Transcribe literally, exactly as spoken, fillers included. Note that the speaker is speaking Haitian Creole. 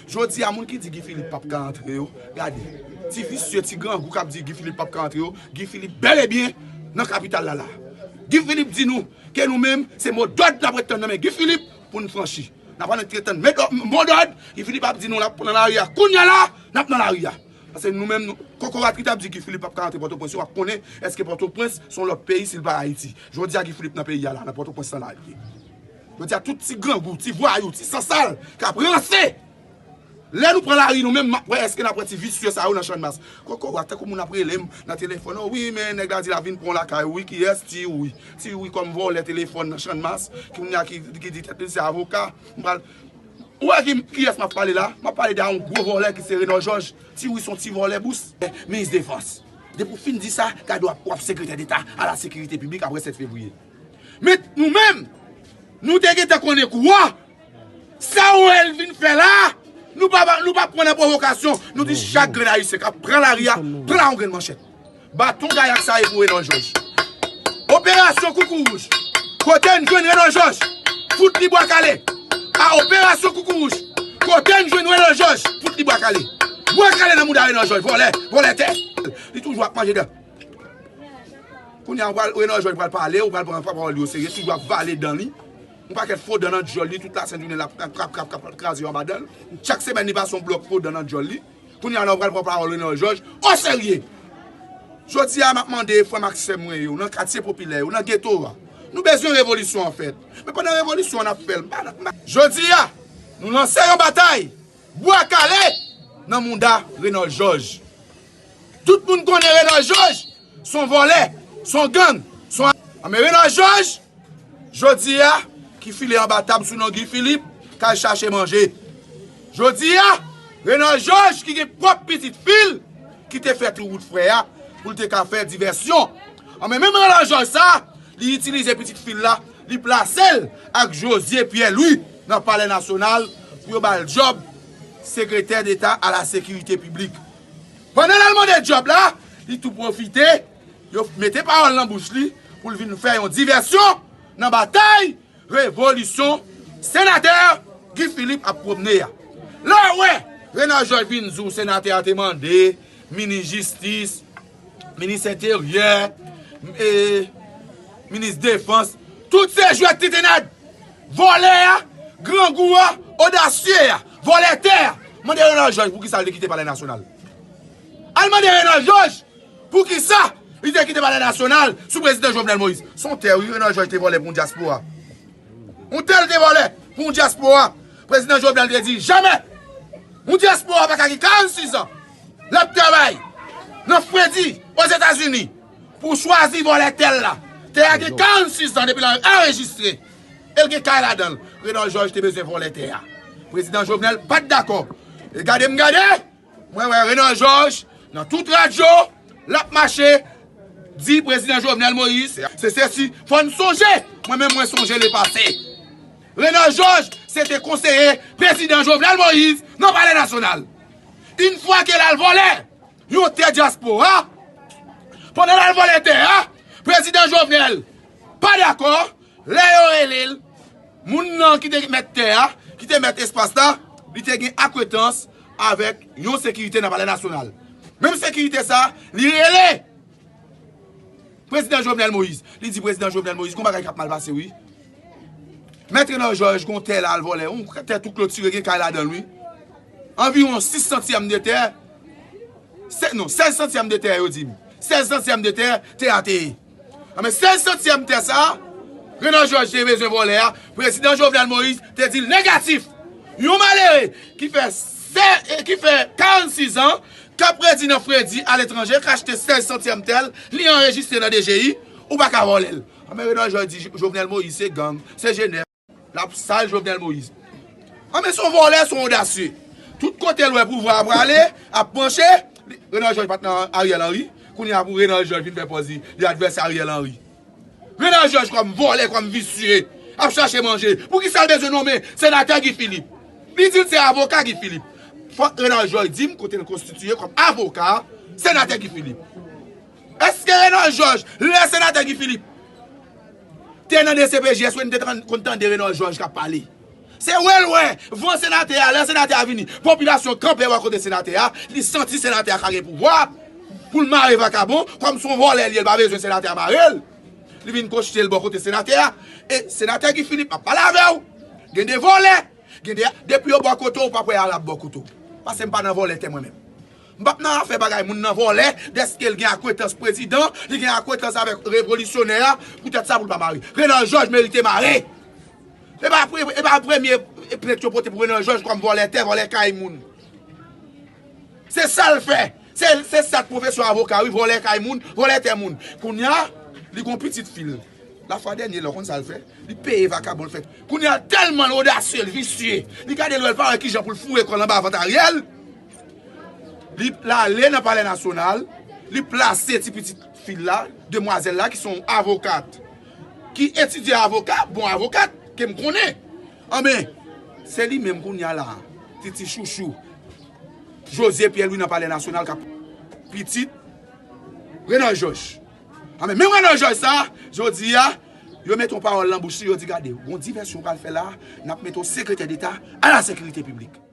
Jodi a, moun ki di Guy Philippe p ap ka antre yo, gade. Ti visye, ti grangou k ap di Guy Philippe p ap ka antre yo, Guy Philippe bèl e byen nan kapital la la. Guy Philippe di nou ke nou menm, se modòd n ap ret tann nan men Guy Philippe pou n franchi. N ap ret tann men do- modòd, Guy Philippe ap di nou l ap pran lari a. Kounye a la, n ap nan lari a. Paske nou menm, nou, kokorat ki t ap di Guy Philippe p ap ka antre Pòtoprens, yo ap konnen èske Pòtoprens se yon lòt peyi si l pa Ayiti. Jodi a, Guy Philippe nan peyi a la, nan Pòtoprens lan la li ye. Jodi a, tout ti grangou, ti vwayou, ti sansal k ap ranse. Lè nou pran lari nou menm, m ap wè èske n ap wè ti visye sa yo nan Channmas. Kokorat, tankou moun ap rele m nan telefòn, o wi, men nèg la di l ap vin pran w lakay ou wi, kiyès? Ti Wi. Ti Wi kòm vòlè telefòn nan Channmas, ki moun ki, ki di tèt li se avoka. M pral Ou wè ki, kiyès m ap pale la? M ap pale de yon gwo vòlè ki se Renòl Jòj. Ti Wi se yon ti vòlè bous. Minis Defans. Depi w fin di sa, gade w ap, w ap sekretè deta a la sekirite piblik apre sèt fevriye. Men nou menm, nou te gentan konnen kou a. Sa w wè l vin fè la, nou pa, nou pa pran nan pwovokasyon. Nou di chak grenn ayisyen k ap pran lari a, pran yon grenn manchèt. Baton gayak sa ye pou Renòl Jòj. Operasyon Koukouwouj. Kote n jwenn Renòl Jòj? Fout li bwa kale. A Operasyon Koukouwouj. Kote n jwenn Renòl Jòj? Fout li bwa kale. Bwa kale nan mouda Renòl Jòj. Vòlè, vòlè tè. Li toujou ap manje dan. Kounye a, ou pral, Renòl Jòj pral pale, ou pral pran pawòl li oserye, toujou ap vale dan li. Yon pakèt fo dan nan dyòl li, tout lasent jounen l ap krap, krap, krap, krap, kraze yo anba dan l. Chak semèn li pase yon blòk fo dan nan dyòl li. Kounye a la, ou pral pran pawòl Renòl Jòj oserye. Jodi a, m ap mande frè m ak sè mwen yo, nan katye popilè yo, nan geto a, nou bezwen revolisyon an fèt. Men pandan revolisyon an ap fè l, m pa, m pa. Jodi a, nou lanse yon batay bwa kale nan mouda Renòl Jòj. Tout moun konnen Renòl Jòj se yon vòlè, se yon gang, se yon, a, men Renòl Jòj, jodi a, ki file anba tab sou non Guy Philippe, k al chache manje. Jodi a, Renòl Jòj ki gen pwòp pitit fi l ki te fè tou wout frè a pou l te ka fè divèsyon. A, men menm Renòl Jòj sa, li itilize pitit fi l la, li plase l ak José Pierre Louis nan Palè Nasyonal pou yo ba l djòb sekretè deta a la sekirite piblik. Pandan l al mande djòb la, li tou pwofite, yo mete pawòl nan bouch li pou l vin fè yon divèsyon nan batay revolisyon senatè Guy Philippe ap pwomne a. Lè w wè Renòl Jòj vin di w senatè a te mande minis jistis, minis enteryè, e, minis defans, tout se jwèt tentennad. Vòlè a, grangou a, odasye a, vòlè tè a. Mande Renòl Jòj poukisa l te kite Palè Nasyonal. Al mande Renòl Jòj poukisa li te kite Palè Nasyonal sou prezidan Jovenel Moïse. Se yon tè, wi, Renòl Jòj te vòlè pou yon dyaspora. Yon tè l te vòlè pou yon dyaspora. Prezidan Jovenel te di, jamè! Yon dyaspora pa ka gen karannsis an l ap travay nan fredi Ozetazini pou chwazi vòlè tè l la. Tè a gen karannsis an depi l anrejistre. E l gen kay ladan l. Renòl Jòj te bezwen vòlè tè a. Prezidan Jovenel pa t dakò. E gade m gade, mwen wè Renòl Jòj nan tout radyo, l ap mache, di prezidan Jovenel Moïse, se, se si, fò n sonje, mwen menm mwen sonje lepase. Renòl Jòj se te konseye prezidan Jovenel Moïse nan Palè Nasyonal. Yon fwa ke l al vòlè yon tè dyaspora, pandan l al vòlè tè a, prezidan Jovenel pa dakò, lè yo rele l, moun nan ki te mèt tè a, ki te mèt espas la, li te gen akwentans avèk yon sekirite nan Palè Nasyonal. Menm sekirite sa, li rele prezidan Jovenel Moïse. Li di prezidan Jovenel Moïse, gon bagay k ap mal pase, wi. Mèt Renòl Jòj, gon tè la al vòlè, yon tè tou klotire, gen kay ladan l, wi. Anviwon sis santyèm de tè, se, non, sèz santyèm de tè, yo di m. Sèz santyèm de tè, tè a te ye. Anben, sèz santyèm tè sa a, Renòl Jòj te bezwen vòlè a, prezidan Jovenel Moïse te di l negatif. Yon malere ki fè sè, ki fè karannsis an, k ap redi nan fredi aletranje, k achte sèz santyèm tè l, li anrejistre nan D G I, ou pa ka vòlè l. Anben, Renòl Jòj di Jovenel Moïse se gang, se jenè. L ap sal Jovenel Moïse. Anben, se yon vòlè, se yon odasye. Tout kote l wè pouvwa a prale, ap panche, li, Renòl Jòj pa t nan Ariel Henry. Kounye a pou Renòl Jòj vin fè pòz li, li advèsè Ariel Henry. Renòl Jòj kòm vòlè, kòm visye, ap chache manje. Poukisa l bezwen nonmen senatè Guy Philippe? Li di l se avoka Guy Philippe. Fòk Renòl Jòj di m kote l konstitiye kòm avoka senatè Guy Philippe. Èske Renòl Jòj, lè senatè Guy Philippe te nan D C P J S, ou te konn tande Renòl Jòj k ap pale? Se wè l wè, van senatè a, lè senatè a vini, popilasyon kanpe bò kote senatè a, li santi senatè a ka gen pouvwa pou l mare vakabon, kòm se yon vòlè li ye, l pa bezwen senatè a mare l. Li vin kochte l bò kote senatè a. E senatè Guy Philippe, m ap pale avè w. Gen de vòlè, gen de, depi yo bò kote w, ou p ap wè Arab bò kote w. Paske m pa nan vòlè tè mwen menm. M p ap nan afè bagay moun nan vòlè, dèske l gen akwentans prezidan, li gen akwentans avèk revolisyonè a, poutèt sa pou l pa mare. Renan Jòj merite mare. E pa pre-, e pa premye plent yo pote pou Renan Jòj kòm vòlè tè, vòlè kay moun. Se sa l fè. Se, se sa k pwofesyon avoka, wi, vòlè kay moun, vòlè tè moun. Kounye a, li gon pitit fi l. Lafwa dènye la, w konn sa l fè? Li peye vakabon l fè. Kounye a, tèlman l odasye, l visye, li gade l wè, l pa wè kijan pou l foure kò l anba vant Ariel. Li, l ale nan Palè Nasyonal, li plase ti pitit fi l la, demwazèl la, ki se yon avokat, ki etidye avoka, bon avokat, ke m konnen. Anben, se li menm kounye a la, Titi Chouchou, José Pierre Louis nan Palè Nasyonal k ap pitit Renan Jòj. Anben, menm Renan Jòj sa, jodi a, yo mete yon pawòl nan bouch li, yo di, gade, yon divèsyon yo pral fè la, n ap mete yon sekretè deta a la sekirite piblik.